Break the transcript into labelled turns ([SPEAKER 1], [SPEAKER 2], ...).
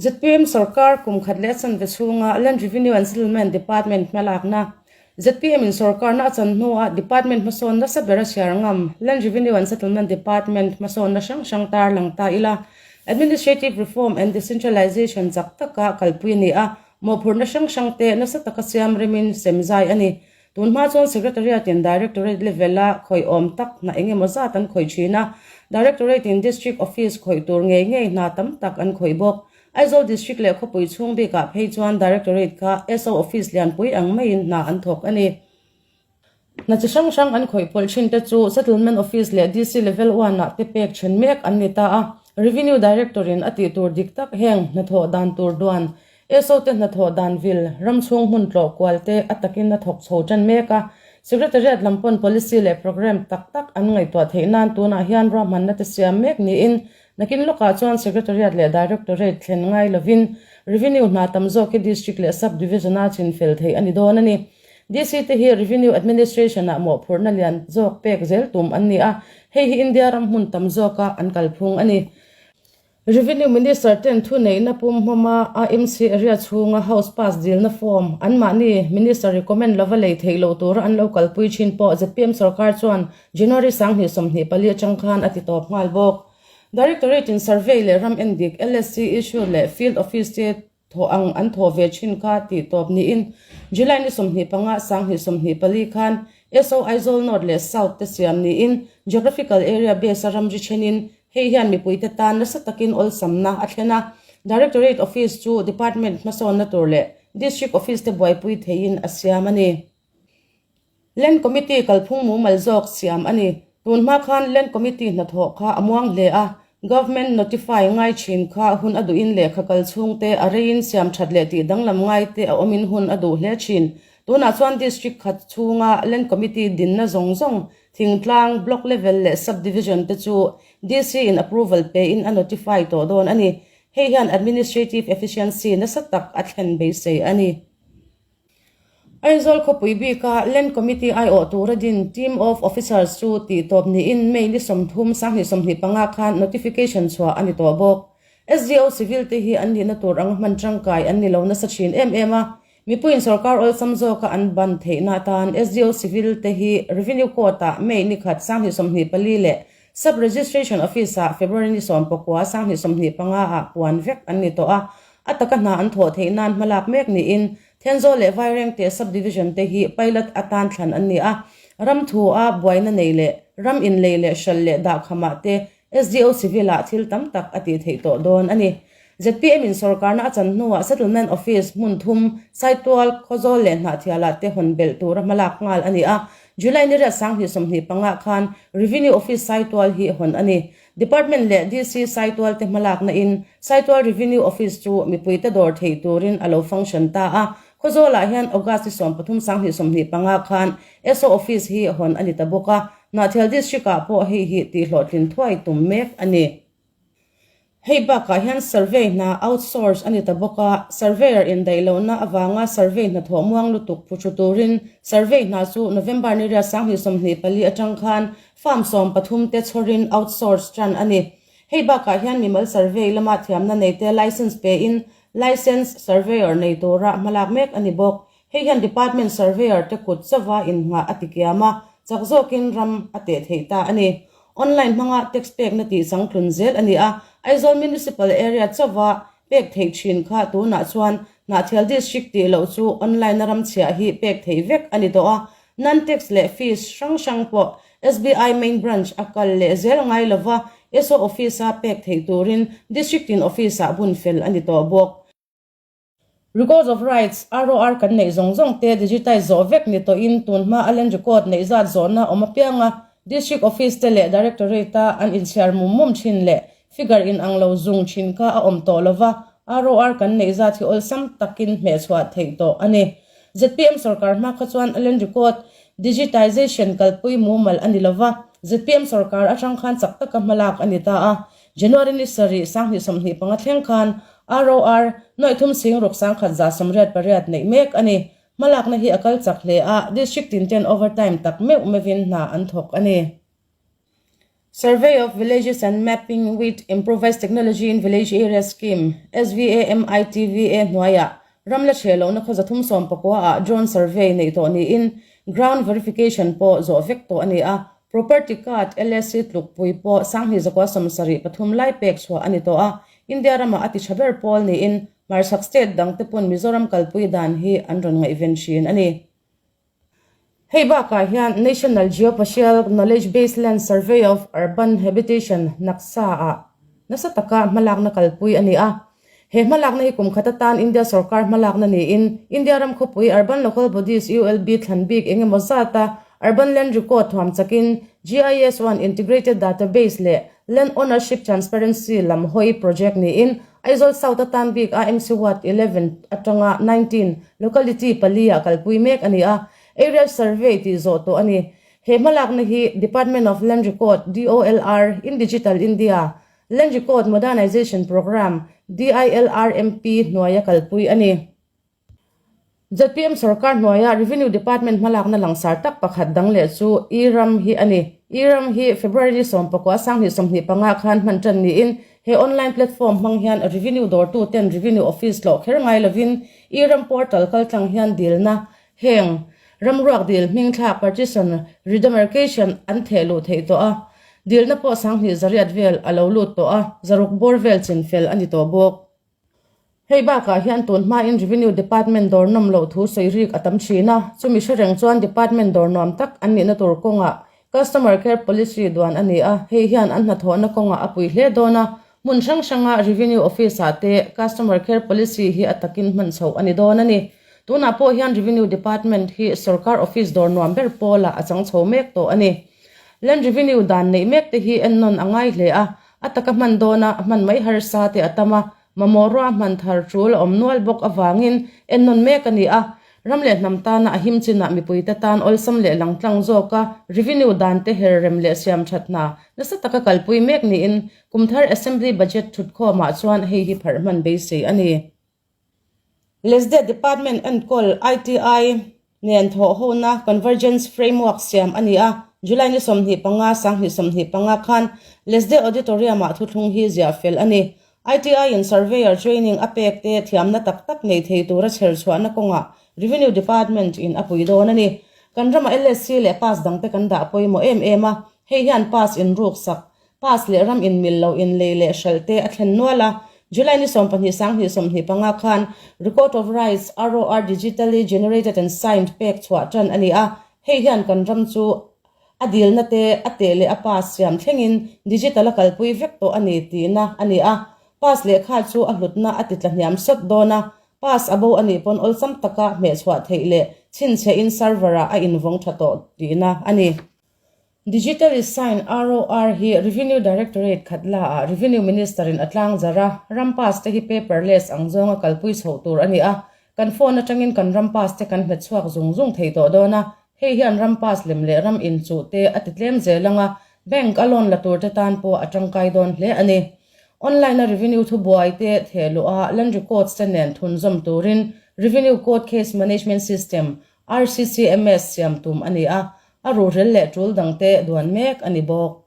[SPEAKER 1] Zpm sorkar kum khat leh a chanve chhunga Land Revenue and Settlement Department hmalakna zpm in sorkarna a chan hnuah department hmasawn nasa ber a chhiar ngam Land Revenue and Settlement Department hmasawnna hrang hrang tarlang ta ila. Administrative Reform and Decentralization chak taka kalpui a ni a, mawhphurhna hrang hrang te nasa taka siam remin sem zai a ni. Tun hma chuan Secretariat in Directorate level a khawih awm tak hna eng emaw zat an khawih thin a, Directorate in District Office khawih tur ngei ngei hna tam tak an khawih bawk. Aizawl District leh khawpui chhung bikah phei chuan Directorate kha SO Office lianpui ang maiin hna an thawk a ni. Hna chi hrang hrang an khawih pawlh thin te chu Settlement Office leh DC Level one ah te pek then mek an ni ta a, Revenue Director in a tih tur dik tak heng hnathawh dan tur duan SO te hnathawh dan vil, ram chhung hmun tlawh kual te a takin a thawk chho tan mek a. Secretariat lam pawn policy leh programme tak tak an ngaihtuah theih nan tunah hian ruahmanna te siam mek niin nakin lawkah chuan Secretariat leh Directorate thlen ngai lovin Revenue hna tam zawk hi District leh Sub Division a chin fel theih a ni dawn a ni. DC te hi Revenue Administration ah mawhphurhna lian zawk pek zel tum an ni a, hei hi India ram hmun tam zawka an kalphung a ni. Revenue Minister ten thuneihna pum hmawma AMC area chhunga House Pass dilna form anmahni Minister recommend lova lei theih loh tura an lo kalpui thin pawh zpm sorkar chuan January 2024 atang khan a ti tawp nghal bawk. Directorate in Survey leh ram endik, LSC issue leh Field Office te Thawh ang an thawh ve thin kha tih tawp niin July ni 25 2024 khan SO Aizawl North leh South te siam niin Geographical Area base a ramri thenin hei hian mipuite tan nasa takin awlsamna a thlen a. Directorate Office chu Department hmasawnna tur leh District Office te buaipui theihin a siam a ni. Land Committee kalphung mumal zawk siam a ni. Tun hma khan Land Committee hnathawh kha a muang hle a, Government notify ngai thin kha hun a duhin lehkha kal chhungte a reiin siam that leh tih danglam ngai te a awmin hun a duh hle thin. Tunah chuan District khat chhunga Land Committee dinna zawng zawng, thingtlang, Block level leh Sub Division te chu DC in approval pein a notify tawh dawn a ni. Hei hian administrative efficiency nasa tak a thlen beisei a ni. Aizawl khawpui bika Land Committee aiawh tura din Team of Officers chu tih tawp niin May ni 30, 2025 khan notification chhuah a ni tawh bawk. SDO civil te hi an nihna tur anga hman tangkai an ni lo nasa thin em em a, mipuiin sorkar awlsam zawka an ban theihna atan SDO civil te hi Revenue Court-ah May ni khat, 2024 leh Sub Registration Office-ah February ni 19, 2025 ah puan vek an ni tawh a, A taka hna an thawh theih nan hmalak mek niin Thenzawl leh Vairengte Sub-Division te hi pilot atan thlan an ni a. Ram thu a buaina nei leh ram inlei leh hral leh dahkhamah te SDO Civil ah thil tam tak a tih theih tawh dawn a ni. Zpm in sorkarna a chan hnuah Settlement Office hmun thum, Saitual, Khawzawl leh Hnahthialah te hawn belh tura hmalak nghal a ni a. July ni riat 2025 khan Revenue Office Saitual hi hawn a ni. Department leh DC Saitual te hmalakna in Saitual Revenue Office chu mipuite dawr theih turin a lo function ta a. Khawzawlah hian August ni 13 2025 khan SO Office hi hawn a ni ta bawk a, Hnahthial District ah pawh hei hi tihhlawhtlin thuai tum mek a ni. Hei bakah hian survey hna outsource a ni ta bawk a, surveyor indaih lohna avanga survey hnathawh muang lutuk phu thu turin survey hna chu November ni riat 2024 atang khan Farm 13 te chhawrin outsource tan a ni. Hei bakah hian mimal survey lama thiamna neite licence pein licence surveyor nei tura hmalak mek a ni bawk. Hei hian department surveyor te kut chauha innghah a tikiam a, chak zawkin ram a teh theih ta a ni. Online hmanga tax pekna tih changtlun zel a ni a, Aizawl Municipal Area chauha pek theih thin kha tunah chuan Hnahthial District tih loh chu online-a ram chhiah hi pek theih vek a ni tawh a, Non-tax leh fees hrang hrang pawh SBI Main Branch a kal leh zel ngai lova SO Office-a pek theih turin District tin Office-ah bun fel a ni tawh bawk. Records of Rights, ROR, kan neih zawng zawng te digitize zawh vek ni tawhin tun hma a land record neih zat zawhna awm apianga District Office te leh Directorate-a an inchhiar mum mum thin leh figure inang lo zung thin kha a awm tawh lova ROR kan neih zat hi awlsam takin hmehchhuah theih tawh a ni. Zpm sorkar hma kha chuan land record digitization kalpui mumal a ni lova, zpm sorkar atang khan chak taka hmalak a ni ta a. January ni sarih 2025 thleng khan ROR nuaithum sing ruk 1188 neih mek a ni. Hmalakna hi a kal chak hle a, district tin ten overtime tak meuh meuhin hna an thawk a ni. Survey of Villages and Mapping with Improvised Technology in Village Area Scheme, SVAMITVA, hnuaiah ram la chhe lohna khaw 319 ah drone survey neih tawh niin ground verification pawh zawh vek tawh a ni a. Property card LSC tlukpui pawh 2173 lai pek chhuah a ni tawh a, India ramah a ti tha ber pawl niin hmarchhak state dangte pawn Mizoram kalpui dan hi an rawn ngaihven thin a ni. Hei bakah hian National Geospatial Knowledge Based Land Survey of Urban Habitation, NAKSA, ah nasa taka hmalakna kalpui a ni a. He hmalakna hi kum khat atan India sorkar hmalakna niin India ram khawpui Urban Local Bodies, ULB, thlan bik eng emaw zata Urban Land Record thuam chakin GIS one Integrated Database leh Land Ownership Transparency lam hawi project niin Aizawl South atan bik AMC Ward 11 atanga 19 locality pali ah kalpui mek a ni a, Aerial Survey tih zawh tawh a ni. He hmalakna hi Department of Land Record, DOLR, in Digital India, Land Record Modernization Programme, DILRMP, hnuaia kalpui a ni. Zpm sorkar hnuaia Revenue Department hmalakna langsar tak pakhat dang leh chu e-Ram hi a ni. E-Ram hi February ni 19 2025 khan hman tan niin he online platform hmang hian Revenue dawrtu ten Revenue Office tlawh kher ngai lovin e-Ram portal kaltlang hian dilna heng ramruak dil hming thlak partition redemarcation an theh luh theih tawh a. Dilna pawh 2800 vel a lo lut tawh a, 600 bawr vel chinfel a ni tawh bawk. Hei bakah hian tun hmain Revenue Department dawr nawm loh thu sawi rik a tam thin a, chumi hre reng chuan Department dawr nuam tak an nihna tur kawngah Customer Care Policy duan a ni a, hei hian an hnathawhna kawngah a pui hle dawn a, hmun hrang hranga Revenue Office-ah te Customer Care Policy hi a takin hman chhoh a ni dawn a ni. Tunah pawh hian Revenue Department hi sorkar office dawr nuam ber pawlah a chang chho mek tawh a ni. Land Revenue dan neih mek te hi ennawn a ngai hle a, A taka hman dawna hman mai harsa te a tam a, mamawh rua hman thar tul a awm nual bawk avangin ennawn mek a ni a. Ram leh hnam tana a him chinah mipuite tan awlsam leh langtlang zawka revenue dan te her rem leh siam that hna nasa taka kalpui mek niin kumthar Assembly Budget thutkhawmah chuan hei hi pharh hman beisei a ni. Lesde Department enkawl ITI nen thawhhona Convergence Framework siam a ni a, July ni 25, 2025 khan Lesde Auditorium-ah thuthlung hi ziah fel a ni. ITI-in Surveyor Training a pek te thiamna tak tak nei thei tura chher chhuahna kawngah Revenue Department-in a pui dawn a ni. Kan ramah LSC leh pass dangte kan dah pawimawh em em a, hei hian pass inruksak Pass leh ram inmil lo inlei leh hralh te a thlen nual a. July ni 12 2025 khan Record of Rights, ROR, Digitally Generated and Signed pek chhuah tan a ni a, hei hian kan ram chu a dilna te, a teh leh a pass siam thlengin digital a kalpui vek tawh a ni tihna a ni a. Pass lehkha chu a hlutna a titla hniam sawt dawn a, pass a bo a nih pawn awlsam taka hmehchhuah theih leh chhinchhiahin server-ah a invawng tha tawh tihna a ni. Digital Sign, ROR, hi Revenue Directorate khat la ah Revenue Minister in a tlang zar a, ram pass te hi paperless ang zawnga kalpui chhoh tur a ni a, kan phone atangin kan ram pass te kan hmet chhuak zung zung thei tawh dawn a, hei hian ram pass lem leh ram inchuh te a ti tlem zel ang a, bank a loan la tur te tan pawh a tangkai dawn hle a ni. Online a Revenue thubuai te theh luh a, land records te nen thunzawm turin Revenue Court Case Management System, RCCMS, siam tum a ni a, A ruhrel leh tul dangte duan mek a ni bawk.